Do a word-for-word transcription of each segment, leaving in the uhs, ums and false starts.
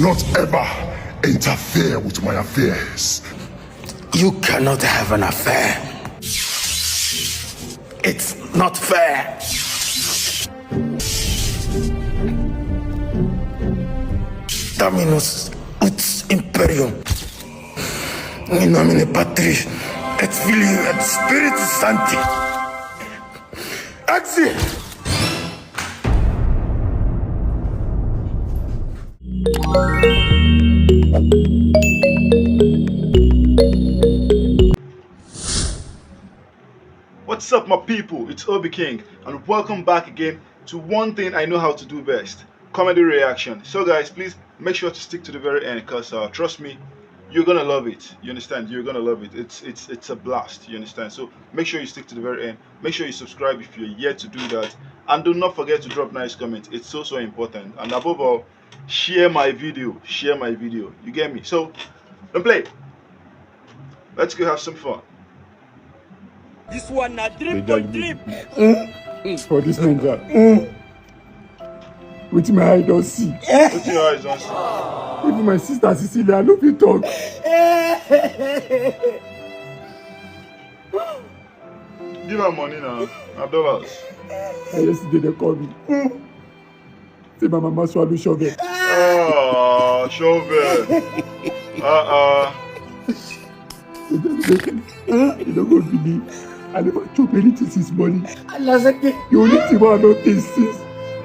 Not ever interfere with my affairs. You cannot have an affair. It's not fair. Dominus ut imperium. In nomine Patris et Filii et Spiritus Sancti. Exit. What's up, my people? It's Obi King, and welcome back again to one thing I know how to do best, comedy reaction. So, guys, please make sure to stick to the very end, because uh, trust me, you're gonna love it. You understand? You're gonna love it. It's it's it's a blast. You understand? So make sure you stick to the very end. Make sure you subscribe if you're yet to do that, and do not forget to drop nice comments. It's so so important. And above all, share my video. Share my video. You get me? So don't play. Let's go have some fun. This one na drip for drip. For this Naija. Wetin my eye don see. Wetin your eyes don see? Even my sister Cecilia no fit talk. Give her money now. Na dollars. Na yesterday they call me. Say my mama swallow shovel. Ah, shovel. Ah ah. You don't go believe. I never chop anything since morning. Alasake. The only thing I don't taste since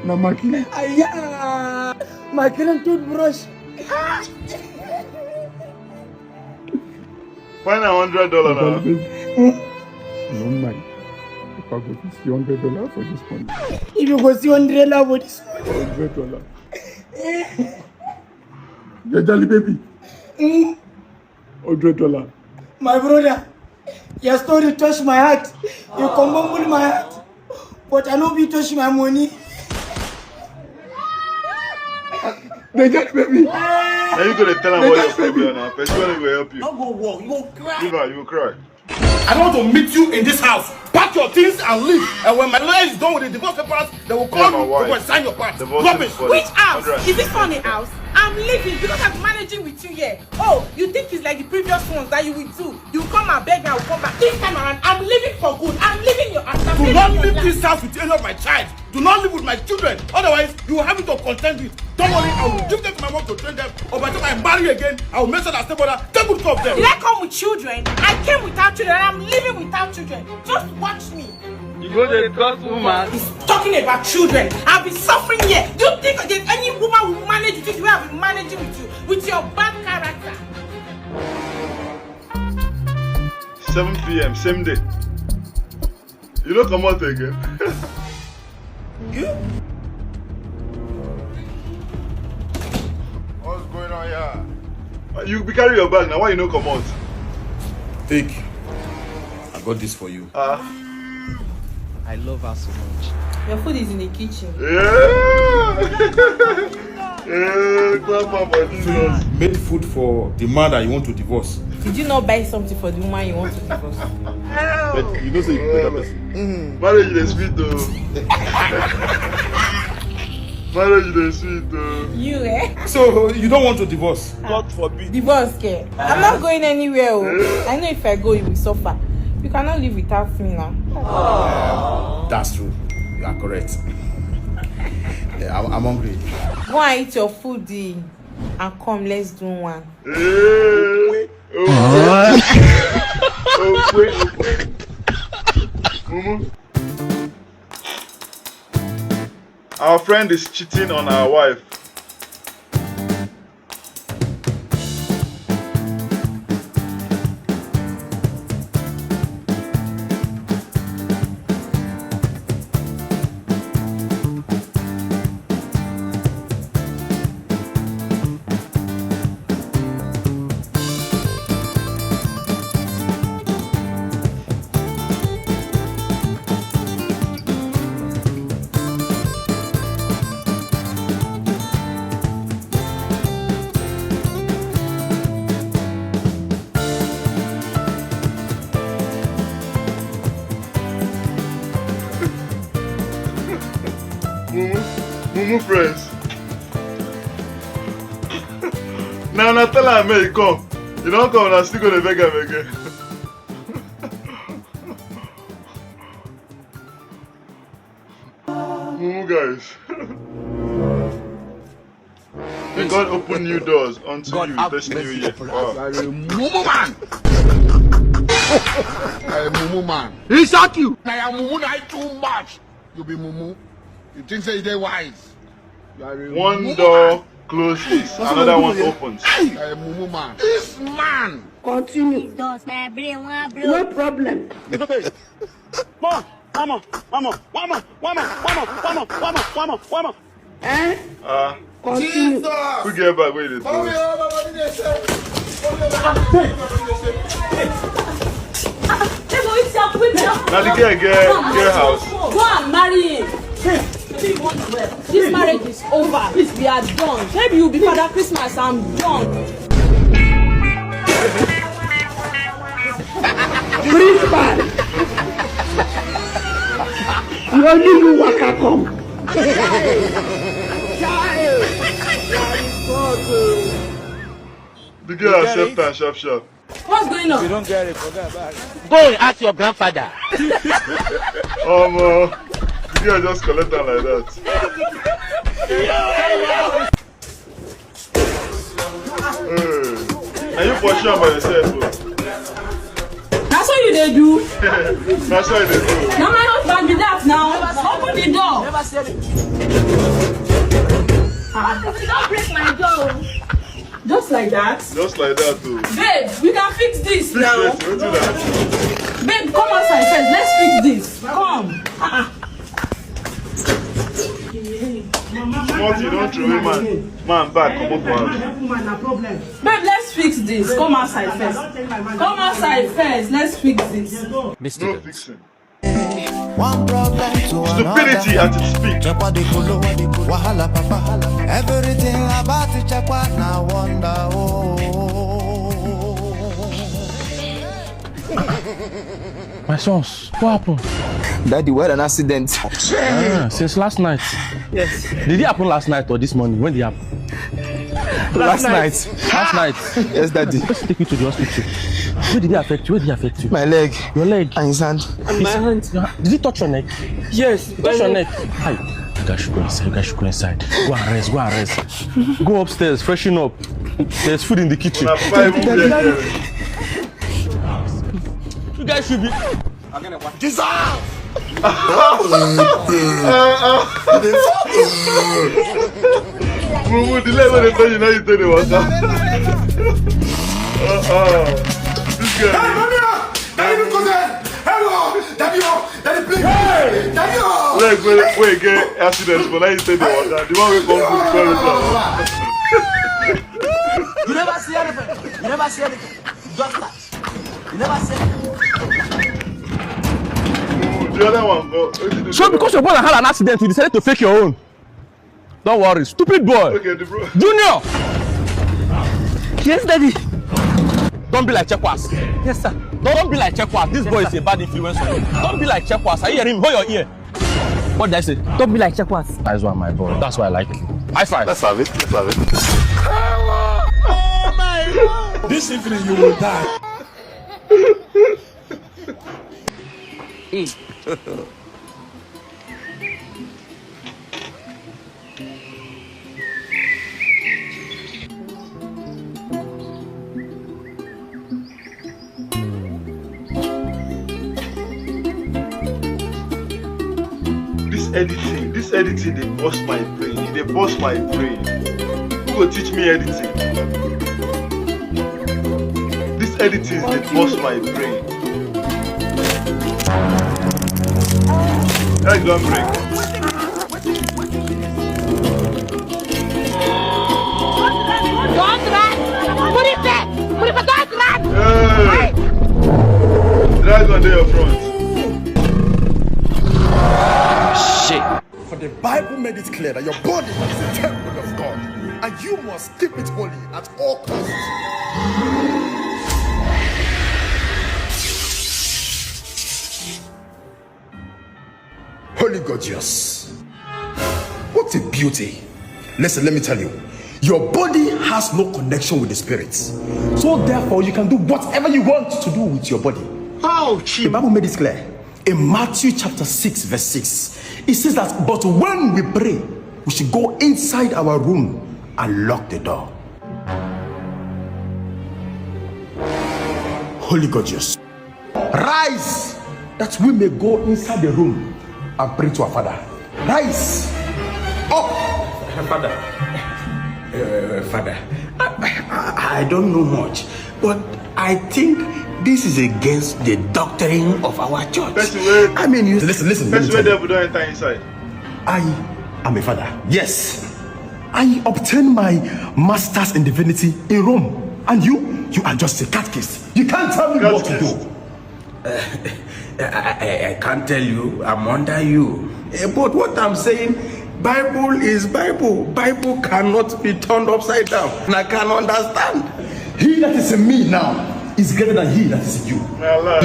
na mackerel. Aya, mackerel toothbrush. Find a hundred dollar now. No mind. If I go see hundred dollar for this money. If you go see hundred dollar for this money. Hundred dollar. Your jolly baby. Hundred dollar. My brother, your story touch my heart. You come humble my heart. But I no be touch my money. They get baby. Now you gonna tell them what your problem now. Person wey go help you. No go work, you go cry. Leave her, you go cry. I don't want to meet you in this house. Pack your things and leave. And when my lawyer is done with the divorce papers, they will call you to go and sign your papers. Rubbish. Which house? Is this one a house? I'm leaving because I'm managing with you here. Oh, you think it's like the previous ones that you will do? You come and beg, I will come back. This time around, I'm leaving for good. I'm leaving your house. Do not leave this house with any of my child. Do not live with my children. Otherwise, you will have it to contend with. Don't worry, I will give them to my mom to train them. Or by the time I marry again, I will make sure that stepmother take good care of them. Did I come with children? I came without children, and I'm living without children. Just watch me. You go dey cross woman. He's talking about children. I've been suffering here. Do you think there's any woman will manage with you the way I've been managing with you, with your bad character? Seven p m, same day. You no comot again. What's going on here? Uh, you be carry your bag now. Why you no comot? Take. I got this for you. Ah. I love her so much. Your food is in the kitchen. Yeah. Yeah, clap for Jesus. Made food for the man that you want to divorce. Did you not buy something for the woman you want to divorce? But you know say you be better person. Marriage dey sweet o. Marriage dey sweet o. You, eh? So you don't want to divorce? God forbid. Divorce, ke? I'm not going anywhere. Oh. I know if I go, you will suffer. You cannot live without me now. That's true. You are correct. Yeah, I'm, I'm hungry. Go and eat your food, eh, and come, let's do one. Eh, okay. Okay. Mumu. Our friend is cheating on our wife. Mumu, Mumu friends. Now, now tell am make e come. You don't come, now still gonna beg am again. Mumu, guys. May God open new doors unto you this new year. Wow. You are a mumu man. You are a mumu man. He shock you. I am mumu na too much. You be mumu. You think say you dey wise? You are a mumu man. One door closes, another one opens. You are a mumu man. This man. Continue. Doors, my brain, one blow. No problem. It's okay. Come on, come on, come on, come on, come on, come on, come on, come on, come on, come on. Eh? Ah. Continue. Jesus! Who get bag wey dey throw? Mommy, oh, my body dey shake. Mommy, oh, my body dey shake. Hey, boy, it's your, it's your. Now the girl get, get house. Go and marry him. This marriage is over. We are done. Maybe you be Father Christmas. I'm done. Principal, you only you waka come. The girl accept am sharp sharp. What's going on? You don't get it, forget about it. Go and ask your grandfather. Omo, the girl just collect am like that. Hey, are you for sure by yourself? That's what you dey do. That's what you dey do. Now my husband be that now. Open the door. Never said it. Ah, you don't break my door. Just like that. Just like that, too. Babe, we can fix this now. Fix it, wetin that? Babe, come outside first. Let's fix this. Come. Ah, ah. Small thing don throw away man, man back comot for house. Babe, let's fix this. Come outside first. Come outside first. Let's fix this. No fixing. One problem to another. Stupidity at its peak. Chekwa the kolo, wahala papa. Everything about the Chekwa na wonder, oh. My sons, what happened? Daddy, we had an accident. Ah, since last night. Yes. Did it happen last night or this morning? When did it happen? Last night. Last night. Yes, Daddy. Let's take you to the hospital. Where did it affect you? Where did it affect you? My leg. Your leg. And his hand. And my hand. Your ha-, did it touch your neck? Yes. Touch your neck. Hi. You guys should go inside. You guys should go inside. Go and rest. Go and rest. Go upstairs. Freshen up. There's food in the kitchen. Una five. You guys should be. Jesus! Mumu, the leg wey dey tell you now, you tell the water. Uh-uh. This guy. Hey, mommy, ah! Daddy, no go there. Hello, daddy, oh, daddy, please. Hey! Daddy, oh. Leg wey, wey get accident for now, you tell the water. The one wey come put the toilet. You never see anything. You never see anything. Just that. You never see anything. Mumu, the other one, bro. Wetin dey do? So because your brother had an accident, you decided to fake your own. Don't worry, stupid boy. Okay, the bro. Junior! Yes, daddy. Don't be like Chekwas. Yes, sir. Don't, don't be like Chekwas. This boy is a bad influence on you. Don't be like Chekwas. Are you hearing me? Hold your ear. What did I say? Don't be like Chekwas. That's why, my boy. That's why I like you. High five. Let's have it. Let's have it. Oh my God. This evening you will die. This editing, this editing dey burst my brain. E dey burst my brain. Who go teach me editing? This editing dey burst my brain. Guys, don break. Don't run! Put it back! Put it back! Don't run! Hey! Dragon dey your front. Shit. For the Bible made it clear that your body is a temple of God, and you must keep it holy at all costs. Holy gorgeous. What a beauty. Listen, let me tell you. Your body has no connection with the spirit. So therefore, you can do whatever you want to do with your body. Oh, the Bible made it clear. In Matthew chapter six, verse six, it says that, "But when we pray, we should go inside our room and lock the door." Holy God, yes. Rise, that we may go inside the room and pray to our Father. Rise up. Father, uh, Father, I, I, I don't know much, but I think this is against the doctrine of our church. Person wey I mean, you listen, listen, let me person wey tell you. Devil don enter inside. I am a father. Yes. I obtained my master's in divinity in Rome. And you, you are just a catechist. You can't tell me what to do. Catechist. I, I, I can't tell you. I'm under you. Eh, but what I'm saying, Bible is Bible. Bible cannot be turned upside down. And I can understand. He that is in me now is greater than he that is in you.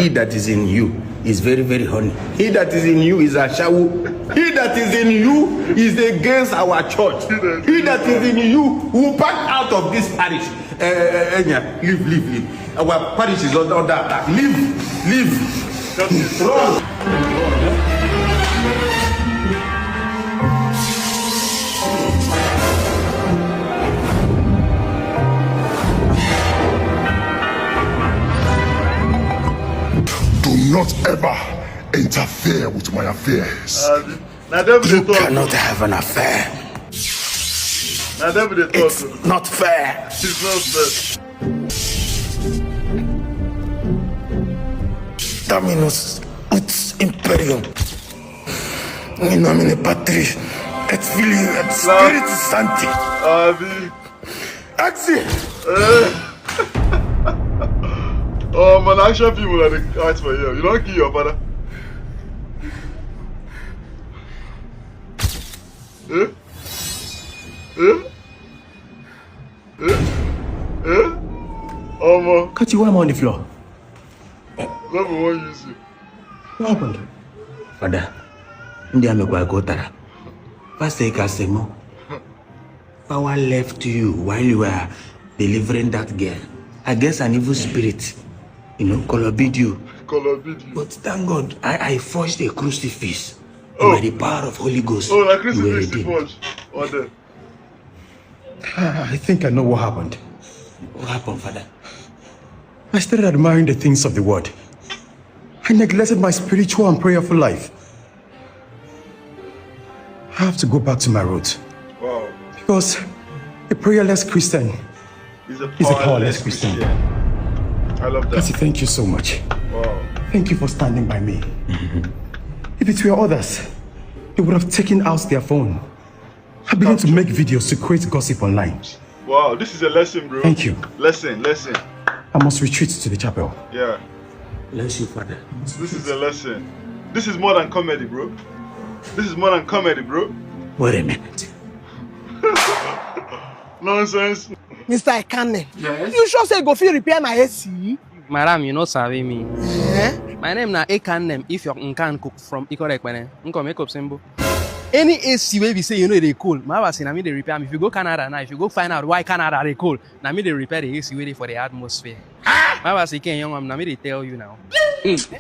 He that is in you is very, very horny. He that is in you is ashawo. He that is in you is against our church. He that is in you will pack out of this parish. Eh, eh, eh, Enya, leave, leave, leave. Our parish is under, under attack. Leave, leave. Run. Do not ever interfere with my affairs. Uh, na devil dey talk. You cannot have an affair. Na devil dey talk. It's not fair. It's not fair. Dominus ut imperium. In nomine Patris et Filii et Spiritus Sancti. Abi. Exit. Eh. Oh man, action film una dey act for here. You don kill your father. Eh? Eh? Eh? Eh? Omo. Kachi, why am I on the floor? Love wan use you. What happened? Father, ndị a mekwa ka ụtara. Pastor Ikasemo, power left you while you were delivering that girl. I guess an evil spirit, you know, colobid you. Colobid you. But thank God, I, I forged a crucifix by the power of Holy Ghost. Oh, na crucifix you forge. What the? Ah, I think I know what happened. What happened, Father? I started admiring the things of the world. I neglected my spiritual and prayerful life. I have to go back to my roots. Wow. Because a prayerless Christian is a powerless Christian. I love that. Kasi, thank you so much. Wow. Thank you for standing by me. If it were others, they would have taken out their phone. I begin to make videos to create gossip online. Wow, this is a lesson, bro. Thank you. Lesson, lesson. I must retreat to the chapel. Yeah. Bless you, Father. This is a lesson. This is more than comedy, bro. This is more than comedy, bro. Wait a minute. Nonsense. Mister Ekane, yes? You sure say you go fit repair my A C? Madam, you no sabi me. Eh? My name na Ekanem if your nkan cook from Ikorekpene. Nko make up symbol. Any A C wey be say you know dey cold, my say na me dey repair am. If you go Canada now, if you go find out why Canada dey cold, na me dey repair the A C wey dey for the atmosphere. My say Ken Young, na me dey tell you now.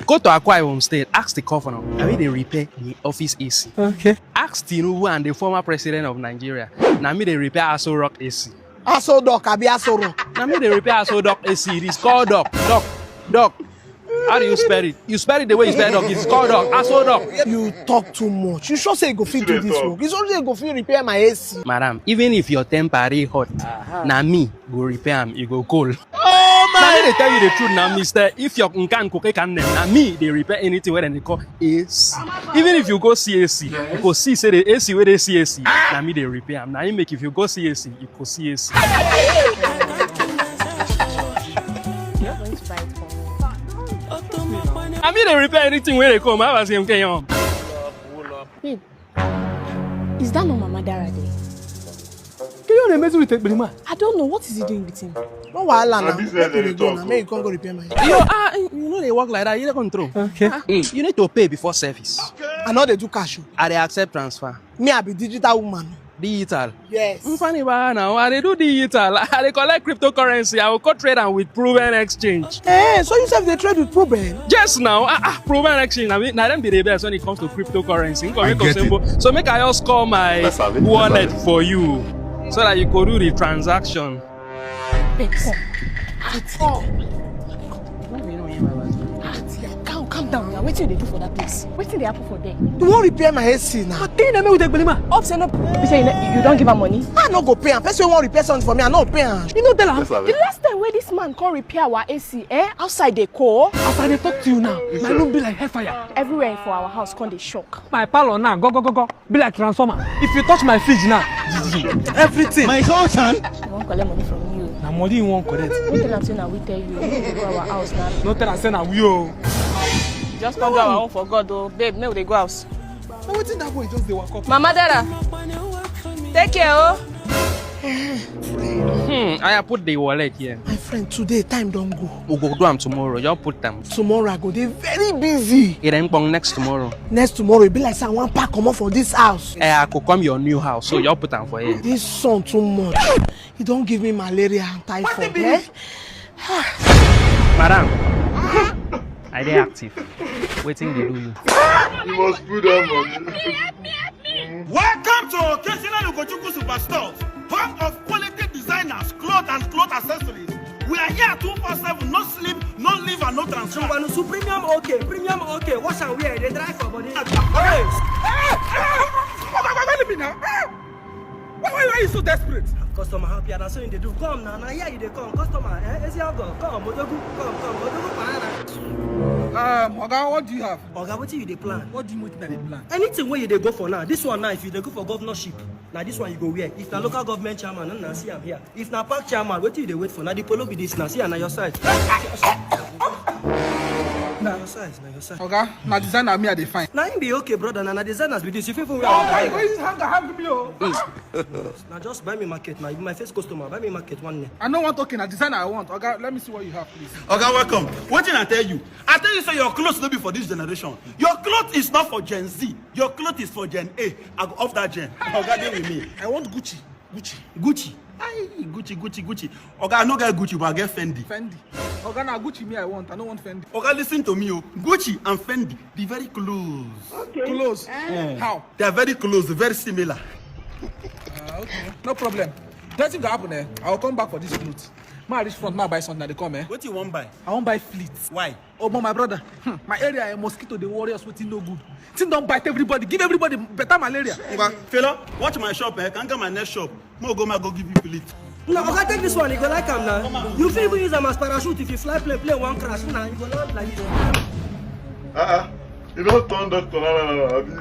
Go to Akwa Ibom State, ask the governor. Na me dey repair the office A C. Okay. Ask Tinubu and the former president of Nigeria. Na me dey repair Aso Rock A C. Aso Doc, abi Aso Rock? Na me dey repair Aso Doc A C. It is called Doc. Doc. Doc. How do you spell it? You spell it the way you spell Doc. It's called Doc. Aso Doc. You talk too much. You sure say you go fit do this work? You sure say you go fit repair my A C? Madam, even if your temporary hot, na me go repair am. You go cold. Oh my! Na me dey tell you the truth now, mister. If your nkan koke can name, na me dey repair anything wey dem dey call A C. Even if you go see A C, you go see say the A C wey dey see A C, na me dey repair am. Na him make if you go see A C, you go see A C. Na me dey repair anything wey dey come. How I say, okay, um. Babe, is that not Mama Dara there? Can you imagine with Ekperima? I don't know. What is he doing with him? No wahala now. Make we dey go now. Make you come go repair my. You are, you know they work like that. You don't control. Okay. Ah, you need to pay before service. I know they do cash. I dey accept transfer. Me, I be digital woman. Digital. Yes. Funny ba now. I dey do digital. I dey collect cryptocurrency. I go go trade am with Proven Exchange. Eh, so you sef dey trade with Proven? Yes now. Ah, ah, Proven Exchange. I mean, na dem be the best when it comes to cryptocurrency. Nko I make get it. Simple. So make I just call my Let's have it. Let's wallet have it. For you, so that you go do the transaction. Babe, come. At all. Calm, calm down now. Wetin you dey do for that place? Wetin dey happen for there? You wan repair my A C now? But then I make with the Belima. Up say no. You say you, no, you don give am money? I no go pay am. Person wey wan repair something for me, I no pay am. You no tell am. Yes, the last time wey this man come repair our A C, eh, outside dey cold. As I dey talk to you now, my room be like hellfire. Everywhere for our house come dey shock. My parlor now, go go go go. Be like transformer. If you touch my fridge now, everything. My son. I wan collect money from you. Na money you wan collect. No tell am say na we tell you. Make we go our house now. No tell am say na we o. Just come do our own for God o. Babe, make we dey go house. Na wetin that boy just dey waka up? Mama Dara, take care o. Hmm, I put the wallet here. My friend, today time don go. We go do am tomorrow. Just put am. Tomorrow I go dey very busy. It ain't born next tomorrow. Next tomorrow, e be like say I wan pack comot for this house. Eh, I go come your new house, so you put am for here. This sun too much. He don give me malaria and typhoid. Eh? Madam, I dey active. Wetin dey do you? You must put down money. Welcome to Okesina Ugochukwu Superstores, home of quality designers, clothes and cloth accessories. We are here two four seven, no sleep, no leave and no transfer. Chubanusu premium okay, premium okay, wash and wear, they dry for body. Hey! Why, why, why, why leave me now? Why, why, why you so desperate? Customer happy, and so you dey do. Come now, now here you dey come. Customer, eh? Ezi ogo, come, Odogu, come, come, Odogu, banana. Um, Oga, what do you have? Oga, wetin you dey plan? What do you mean wetin I dey plan? Anything wey you dey go for now, this one now, if you dey go for governorship, na this one you go wear. If na local government chairman, na see am here. If na park chairman, wetin you dey wait for? Na the polo be this, na see am na your size. Na your size, na your size. Oga, na designer me I dey find. Na him be okay, brother. Na na designers be this. You fit even wear. Oh, you go use hanger hang me o. Na just buy me market now. You be my first customer. Buy me market one day. I no want okay, na designer I want. Oga, let me see what you have, please. Oga, welcome. Wetin I tell you? I tell you say your clothes no be for this generation. Your cloth is not for Gen Z. Your cloth is for Gen A. I go off that Gen. Oga, dey with me. I want Gucci. Gucci. Gucci. Aye, Gucci, Gucci, Gucci. Oga, I no get Gucci, but I get Fendi. Fendi. Oga, na Gucci me I want. I no want Fendi. Oga, listen to me o. Gucci and Fendi, they very close. Okay. Close. Eh. How? They are very close, very similar. Ah, okay. No problem. Nothing go happen, eh? I will come back for this clothes. Ma reach front, ma buy something, I dey come, eh? Wetin you wan buy? I wan buy fleet. Why? Oh, but my brother, hmm, my area, eh, mosquito dey worry us, wetin no good. Thing don bite everybody, give everybody better malaria. Ngwa, Fela, watch my shop, eh? Can get my next shop. Mo go, ma go give you fleet. No, Oga, take this one, you go like am now. You fit even use am as parachute if you fly plane, plane wan crash, now you go land like this. Uh-uh. You don turn doctor, la, la, la, la, abi?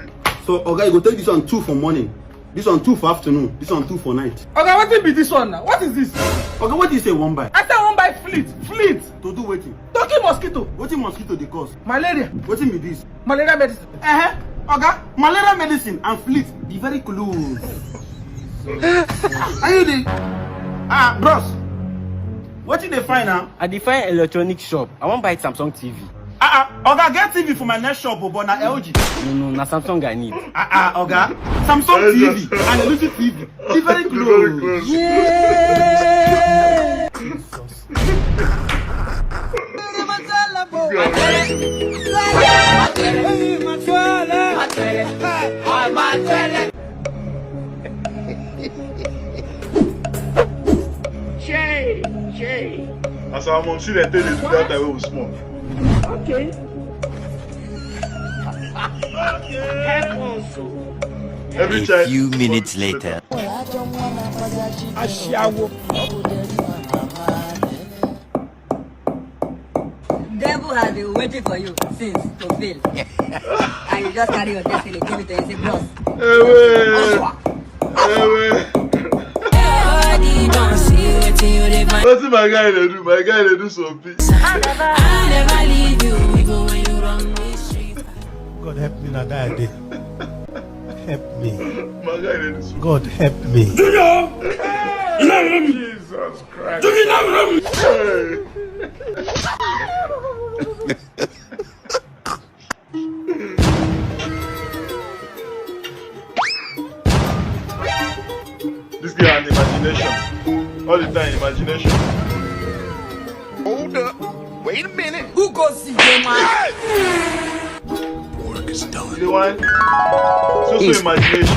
So, Oga, you go take this one two for morning, this one two for afternoon, this one two for night. Oga, wetin be this one now? What is this? Oga, what do you say you wan buy? I say I wan buy fleet, fleet. To do wetin? To kill mosquito. Wetin mosquito dey cause? Malaria. Wetin be this? Malaria medicine. Uh-huh. Oga, malaria medicine and fleet be very close. Are you the, ah, bros? Wetin dey find now? I dey find electronic shop. I wan buy Samsung T V. Ah, ah, Oga, get T V for my next shop, oh, but na L G. No, no, na Samsung I need. Ah, ah, Oga, Samsung T V and L G T V. Be very close. Yeah. Shey, shey. As our mom see dem take dey do that time wey we small. Okay. Help us o. Every child. A few minutes later. Ashawo. Devil has been waiting for you since to fail. And you just carry your destiny, give it to him, say, bros. Ewe. Ewe. Wetin my guy dey do? My guy dey do some things. I never leave you, even when you run me street. God help me na die day. Help me. My guy dey do some. God help me. Junior! Jesus Christ. Junior! Hey. All the time, imagination. Hold up. Wait a minute. Who go see them man? Work is done. You know why? So so imagination.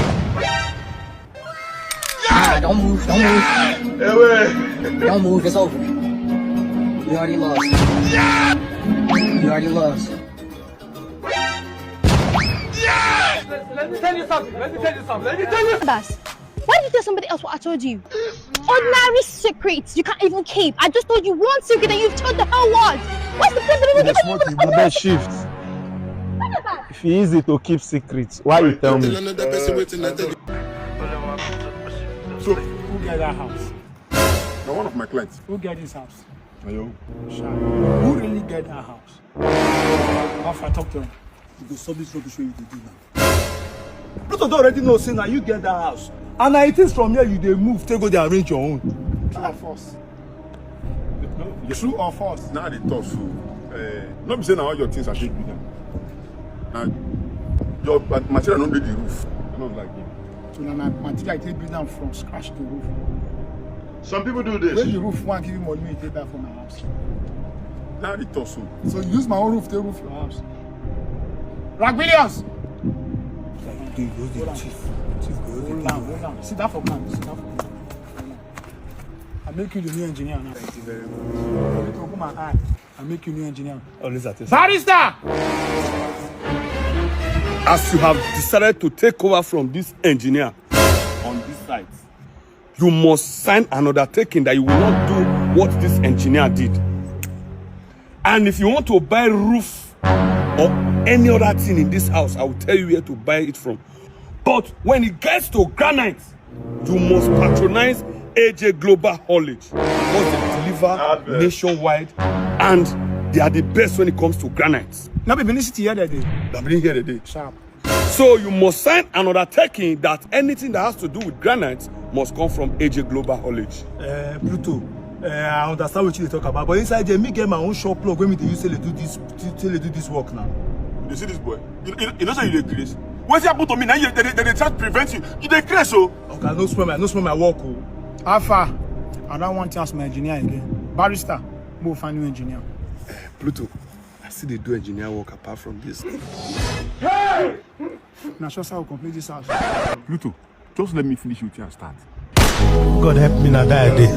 Ah, don't move, don't move, Ewe. Don't move. It's over. You already lost. You already lost. Let me tell you something. Let me tell you something. Let me tell you. Bas, why did you tell somebody else what I told you? Ordinary secrets you can't even keep. I just told you one secret and you've told the whole world. What's the point of even giving you the Abeg shift. If e easy to keep secret, why you tell me? Another person waiting at the So, who get that house? Now, one of my clients. Who get this house? Ayo. Sha. Who really get that house? How far talk to him? You go solve this rubbish wey you dey do now. Pluto don already know say na you get that house. And na it is from here you dey move take go dey arrange your own. True or false? True or false? Now they talk so. Uh, not be say na all your things I take do them. Now, your but material no dey the roof. I don't like it. So na my material I take build am from scratch to roof. Some people do When this. The roof wan give you money wey you take buy for my house. Now they talk so. So you use my own roof take roof your house. Ragbelius! Chief, chief, Hold on, hold on. Sit down for ground. Sit down for ground. I make you the new engineer now. Thank you very much. Open my eye. I make you new engineer. Always at this. Barrister! As you have decided to take over from this engineer on this site, you must sign an undertaking that you will not do what this engineer did. And if you want to buy roof or any other thing in this house, I will tell you where to buy it from. But when it gets to granite, you must patronize A J Global Haulage because they deliver Amen. Nationwide and they are the best when it comes to granite. Now be ministry here that day. I've been here today. Sharp. So you must sign an undertaking that anything that has to do with granite must come from A J Global Haulage. Uh, Pluto, uh, I understand what you dey talk about, but inside there, me get my own shop plug when we dey use sell do this, sell do this work now. You see this boy? You, you, you know say you dey craze. Wetin happen to me now? You, they, they, they try to prevent you. You dey craze, so. Okay, no spoil my, no spoil my work, oh. How far? I don't want to ask my engineer again. Barrister, go find new engineer. Pluto, I still dey do engineer work apart from this. Na sure say we complete this house. Pluto, just let me finish wetin I start. God help me na die day.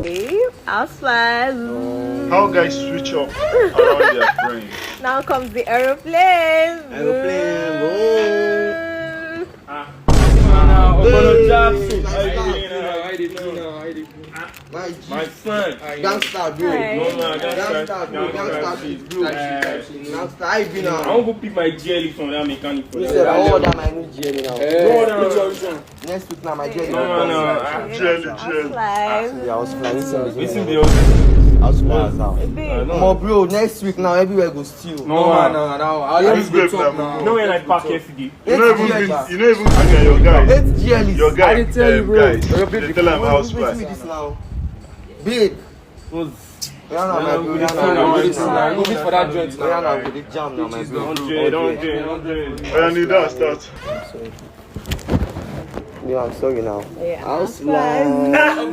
Hey, housewife. How guys switch up around their friends? Now comes the aeroplane. Aeroplane, Ooh. Obono Jackson. How you doing now? How you doing now? How you doing? My G. My friend. Gangster, bro. Hi. No, no, Gangster, gangster, bro. Gangster, gangster, bro. bro. Gangster, how you been I now? won't go pick my G L E from that mechanic for You that. said I won't order my new G L E now. No, no, no, no. Next week now, my G L E. No, no, no. Jelly, jelly. Yeah, I was flying. This is Listen the the house now. Uh, no. Omo, bro, next week now, everywhere go still. No, man, no, no. This babe now. No, when I pack every day. You know even Eight G L E. bring, you know even bring your guys. Eight G L E. Your guy, I dey tell you, um, bro. Guys, Your they baby. tell am house Wetin be fly. This now? Babe. Cause Yeah, na my bro. Yeah, Go na my bro. this now. Go fit for that joint now. Yeah, na we dey jam now, my bro. Hundred, hundred, hundred. And you don't start. Yeah, I'm sorry now. Yeah. House Fine. life.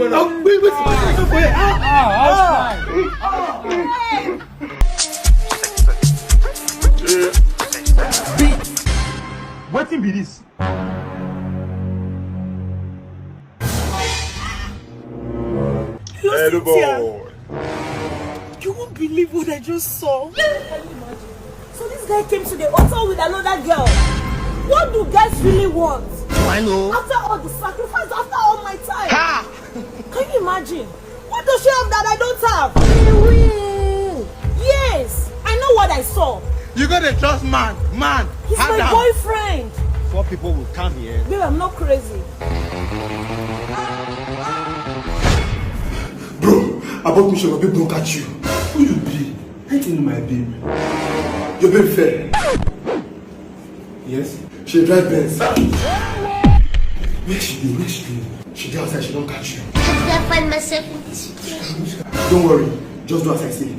Wetin be this? Hello, boy. You won't believe what I just saw. So this guy came to the hotel with another girl. What do guys really want? Do I know? After all the sacrifice, after all my time. Ha! Can you imagine? What does she have that I don't have? Yes, I know what I saw. You gotta trust man, man. He's my boyfriend. Four people will come here. Babe, I'm not crazy. Bro, about me, your babe don't catch you. Who you be? I think my babe. Your babe fair. Yes. She drive Benz. Where she dey? Where she dey? She dey outside. She don't catch you. How did I find myself in this situation? Don't worry. Just do as I say.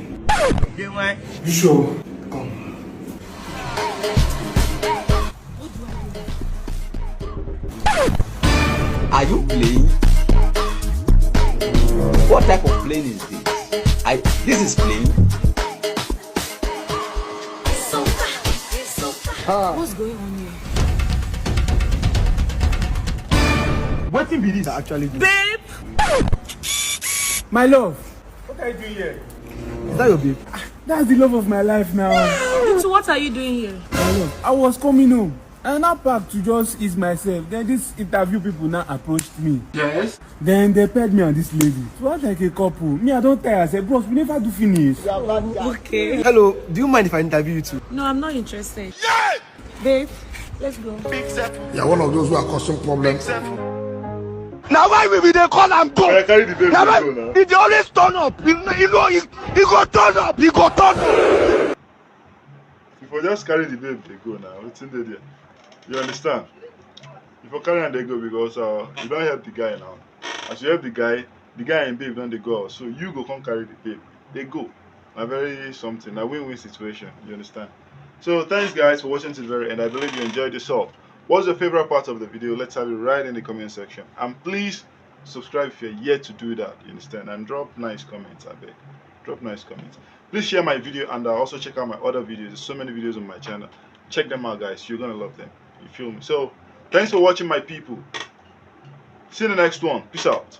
You sure? Come. Are you playing? What type of plane is this? I this is plane. What's going on here? Wetin be this? Actually, do. Babe! My love, what are you doing here? Is that your babe? That's the love of my life now. So what are you doing here? My love, I was coming home and I parked to just ease myself. Then this interview people now approached me. Yes. Then they paired me and this lady to act like a couple. Me, I don't tire. I said, "Bros, we never do finish." Okay. Hello, do you mind if I interview you too? No, I'm not interested. Babe, let's go. You are one of those who are causing problems. Na why we be dey call am go. I carry the babe Na dey why go now. He dey always turn up. You know, you know, he, he go turn up. He go turn up. You for just carry the babe dey go now. Wetin dey there? You understand? You for carry am dey go because uh, you don help the guy now. As you help the guy, the guy and babe don dey go out. So you go come carry the babe. Dey go. Na very something. Na win-win situation. You understand? So thanks guys for watching to the very end. I believe you enjoyed yourself. What's your favorite part of the video? Let's have it right in the comment section. And please subscribe if you're yet to do that. You understand? And drop nice comments, I beg. Drop nice comments. Please share my video and uh, also check out my other videos. There's so many videos on my channel. Check them out, guys. You're gonna love them. You feel me? So thanks for watching, my people. See you in the next one. Peace out.